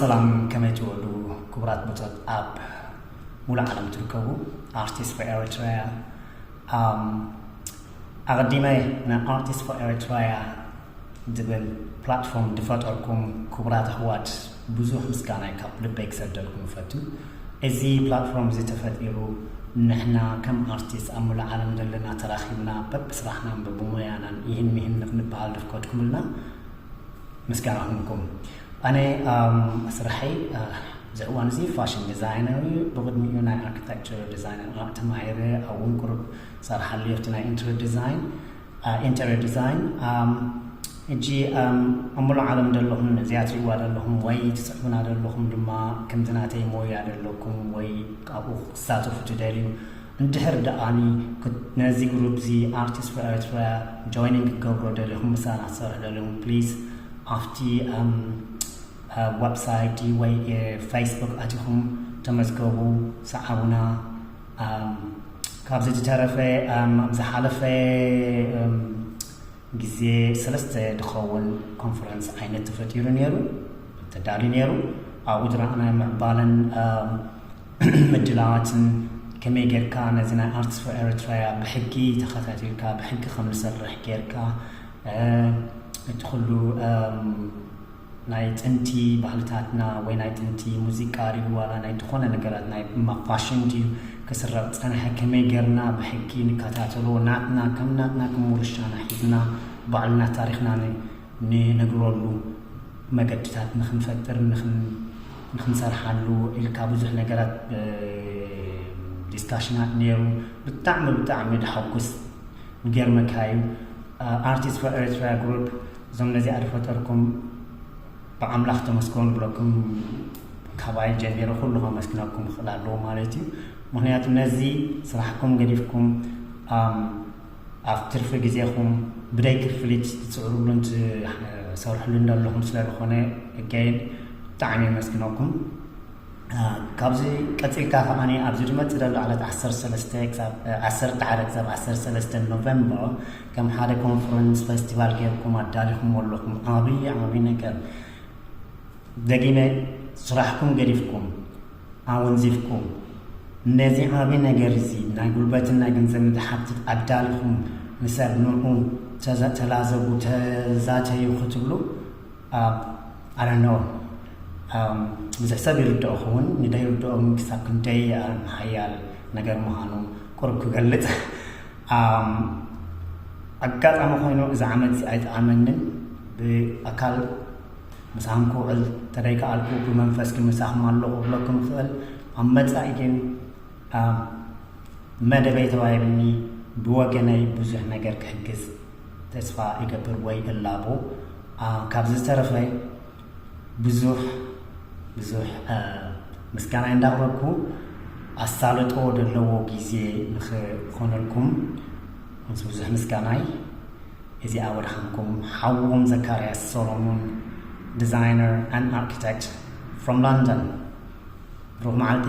ሰላም፣ ከመይ ትውዕሉ ክቡራት ብጾት ኣብ ሙሉእ ዓለም ትርከቡ ኣርቲስት ፎር ኤሪትሪያ? ኣም፣ ኣቐዲመ ን ኣርቲስት ፎር ኤሪትሪያ ዝብል ፕላትፎርም ዝፈጠርኩም ክቡራት ኣሕዋት ብዙሕ ምስጋናይ ካብ ልበይ ክሰደልኩም እፈቱ። እዚ ፕላትፎርም እዚ ተፈጢሩ ንሕና ከም ኣርቲስት ኣብ ሙሉእ ዓለም ዘለና ተራኺብና በብስራሕናን በብሞያናን ይህን ሚህን ንክንበሃል ድፍቀድኩምልና ምስጋና ይኹንኩም። ኣነ ኣም፣ ስራሐይ አ፣ እዚ እዋን እዚ ፋሽን ዲዛይነር እዩ። ብቕድሚኡ ናይ ኣርኪቴክቸር ዲዛይነር ኣርት ተማሂረ ኣብውን ቁሩብ ሰርሓሉ ኣብቲ ናይ ኢንተሪየር ዲዛይን አ፣ ኢንተሪየር ዲዛይን ኣም፣ ሕጂ ኣም፣ ኣብ ሙሉእ ዓለም ዘለኹም ነዚኣ ትሪእዋ ዘለኹም ወይ ትስዕቡና ዘለኹም ድማ ከምዚ ናተይ ሞያ ዘለኩም ወይ ኣብኡ ክትሳተፉ ትደልዩ እንድሕር ደኣኒ ክት- ነዚ ግሩፕ እዚ ኣርቲስት ፎር ኤሪትሪያ ጆይኒንግ ክትገብሮ ደሊኹም ምሳና ትሰርሑ ደሊኹም ፕሊዝ ኣብቲ ኣም፣ አ፣ ዌብሳይት ወይ አ፣ ፌስቡክ ኣቲኹም ተመዝገቡ፣ ሰዓቡና። ኣም፣ ካብዚ ዝተረፈ ኣም፣ ኣብ ዝሓለፈ ኣም፣ ግዜ ሰለስተ ዝኸውን ኮንፈረንስ ዓይነት ተፈጢሩ ነይሩ፣ ተዳልዩ ነይሩ። ኣብኡ ዝረኣናዮ ምዕባለን ኣም፣ ምድላዋትን ከመይ ጌርካ ነዚ ናይ ኣርትስ ፎር ኤሪትሪያ ብሕጊ ተኸታቲልካ ብሕጊ ከም ንሰርሕ ጌርካ እ፣ እቲ ኩሉ ኣም፣ ናይ ጥንቲ ባህልታትና ወይ ናይ ጥንቲ ሙዚቃ ድዩ ዋላ ናይ ዝኾነ ነገራት ናይ ማ- ፋሽን ድዩ ክስረቕ ዝጸንሐ ከመይ ጌርና ብሕጊ ንከታተሎ ናትና ከም ናትና ከም ውርሻና ሒዝና ባዕልና ታሪኽና ን- ንነግረሉ መገድታት ንኽንፈጥር ንኽን- ንኽንሰርሓሉ ኢልካ ብዙሕ ነገራት እ፣ ዲስካሽናት ነይሩ። ብጣዕሚ ብጣዕሚ ድሓጉስ ዝገርመካ እዩ። ኣርቲስት ፎር ኤሪትሪያ ግሩፕ እዞም ነዚኣ ዝፈጠርኩም ብኣምላኽ ተመስገኑ ብለኩም ካባይ ጀሚረ ኩሉ ከመስግነኩም ይኽእል ኣለዎ ማለት እዩ። ምክንያቱ ነዚ ስራሕኩም ገዲፍኩም ኣም፣ ኣብ ትርፊ ግዜኹም ብደይ ክፍሊት ትፅዕሩሉን ትሰርሕሉን ዘለኹም ስለ ዝኾነ እገይን ብጣዕሚ የመስግነኩም። አ፣ ካብዚ ቀፂልካ ከዓኒ ኣብዚ ዝመፅእ ዘሎ ዕለት ዓሰርተ ሰለስተ ክሳብ ዓሰርተ ሓደ ክሳብ ዓሰርተ ሰለስተ ኖቨምበር ከም ሓደ ኮንፈረንስ ፌስቲቫል ጌርኩም ኣዳሊኹም ኣለኹም። ዓብዪ ዓብዪ ነገር ደጊመ ስራሕኩም ገዲፍኩም ኣወንዚፍኩም ነዚ ዓብዪ ነገር እዚ ናይ ጉልበትን ናይ ገንዘብን ዝሓትት ኣዳሊኹም ንሰብ ንዑ ተዛ- ተላዘቡ ተዛተዩ ክትብሉ ኣብ ኣረኖ ብዙሕ ሰብ ይርድኦ ክውን ንደይርድኦ ግን ክሳብ ክንደይ ሓያል ነገር ምዃኑ ቁሩብ ክገልፅ ኣጋጣሚ ኮይኑ እዚ ዓመት እዚ ኣይጠዓመንን ብኣካል ምሳኹም ክውዕል ተደይከኣልኩ ብመንፈስ ግን ምሳኹም ኣለኹ ክብለኩም ይኽእል ኣብ መፃኢ ግን መደበይ ተዋሂብኒ ብወገነይ ብዙሕ ነገር ክሕግዝ ተስፋ ይገብር ወይ እላቦ። ካብ ዝተረፈ ብዙሕ ብዙሕ ምስጋና እንዳቕረብኩ ኣሳልጦ ዘለዎ ግዜ ንኽኾነልኩም ምስ ብዙሕ ምስጋናይ እዚኣ ወድሓንኩም ሓዎም ዘካርያስ ሶሎሞን designer and architect from London። ብሩኽ መዓልቲ።